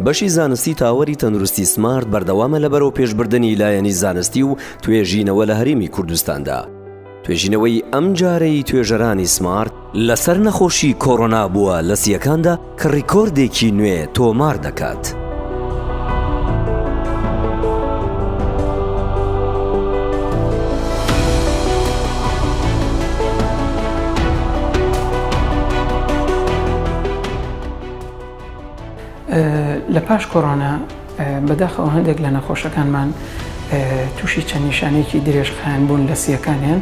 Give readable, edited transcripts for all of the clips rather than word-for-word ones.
بەشی زانستی تاوەری تەندروستی سمارت بەردەوامە لە بەرەوپێشبردنی لایەنی زانستی و توێژینەوە لە هەرێمی کوردستاندا. توێژینەوەی ئەمجارەی توێژەرانی سمارت لەسەر نەخۆشی کۆرۆنا بووە لە سییەکاندا کە ڕیکۆردێکی نوێ تۆمار دەکات. لە پاش کۆرۆنا بەداخەوە هەندێک لە نەخۆشەکانمان تووشی چەند نیشانەیەکی درێژخایەن بوون لە سیەکانیان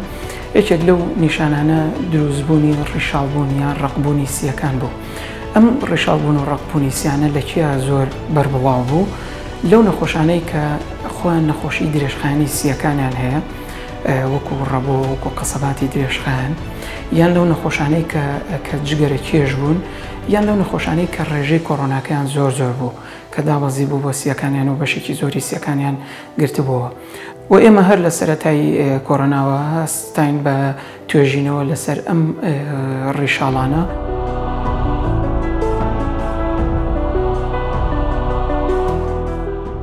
یەکێک لەو نیشانانە دروستبوونی ڕیشاڵبوون یان ڕقبوونی سیەکان بوو ئەم ڕیشاڵبوون و ڕقبوونی سیانە لە کیا زۆر بەربڵاو بوو لەو نەخۆشانەی کە خۆیان نەخۆشی درێژخایەنی سیەکانیان هەیە وەکو ڕەبۆ وەکو قەسەباتی درێژخایەن یان لەو نەخۆشانەی کە کە جگەرە کێش بوون یان لەو نەخۆشانەی کە ڕێژەی کۆرۆناکەیان زۆر زۆر بوو کە دابەزی بوو بۆ سیەکانیان و بەشێکی زۆری سیەکانیان گرتبووەوە و ئێمە هەر لە سەرەتای کۆرۆناوە هەستاین بە توێژینەوە لەسەر ئەم ڕیشاڵانە.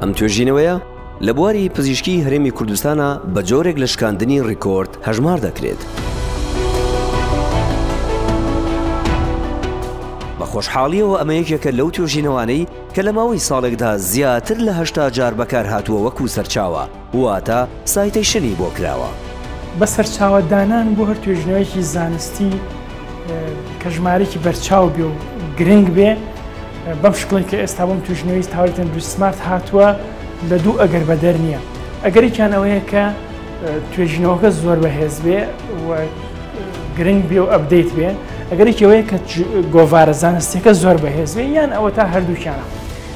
ئەم توێژینەوەیە لە بواری پزیشکی هەرێمی کوردستانا بە جۆرێک لە شکاندنی ڕیکۆرد هەژمار دەکرێت. بە خۆشحاڵیەوە ئەمە یەکێکە لەو توێژینەوانەی کە لە ماوەی ساڵێکدا زیاتر لە 80 جار بەکارهاتووە وەکو سەرچاوە، واتە citation ی بۆ کراوە. بە سەرچاوە دانان بۆ هەر توێژینەوەیەکی زانستی کە ژمارەیەکی بەرچاو بێ و گرنگ بێ، بەم شکڵەی کە ئێستا بۆم توێژینەوەی تاوەری تەندروستی سمارت هاتووە لە دوو ئەگەر بەدەر نییە. ئەگەرێکیان ئەوەیە کە توێژینەوەکە زۆر بەهێز بێ و گرنگ بێ و update بێ، ئەگەرێکی ئەوەیە کە گۆڤارە زانستیەکە زۆر بەهێز بێ یان ئەوە تا هەردووکیانە.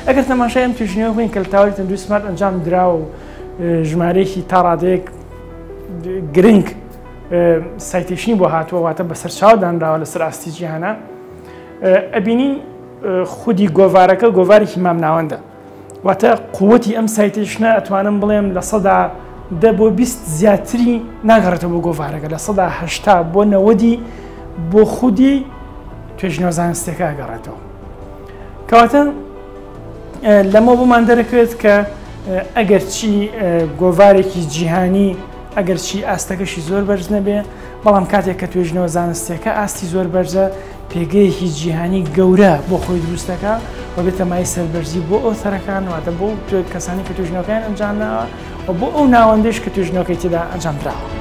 ئەگەر تەماشای ئەم توێژینەوە بکەین کە لە تاوەری تەندروستی سمارت ئەنجام دراوە و ژمارەیەکی تا ڕادەیەک گرنگ citation ی بۆ هاتووە، واتە بە سەرچاوە دانراوە لەسەر ئاستی جیهانە، ئەبینین خودی گۆڤارەکە گۆڤارێکی مامناوەندە، واتە قوتی ئەم citation ە ئەتوانم بڵێم 10% بۆ 20 زیاتری ناگەڕێتەوە بۆ گۆڤارەکە، 80% بۆ 90 بۆ خودی توێژینەوە زانستیەکە ئەگەڕێتەوە. کەواتە لەمە بۆمان دەرەکەوێت کە ئەگەرچی گۆڤارێکی جیهانی ئەگەرچی ئاستەکەشی زۆر بەرز نەبێ، بەڵام کاتێک کە توێژینەوە زانستیەکە ئاستی زۆر بەرزە، پێگەیەکی جیهانی گەورە بۆ خۆی دروست دەکا و بێتە مای سەربەرزی بۆ ئەو سەرەکان، واتە بۆ کەسانی کە توێژینەوەکەیان ئەنجام داوە و بۆ ئەو ناوەندەش کە توێژینەوەکەی تێدا ئەنجام دراوە.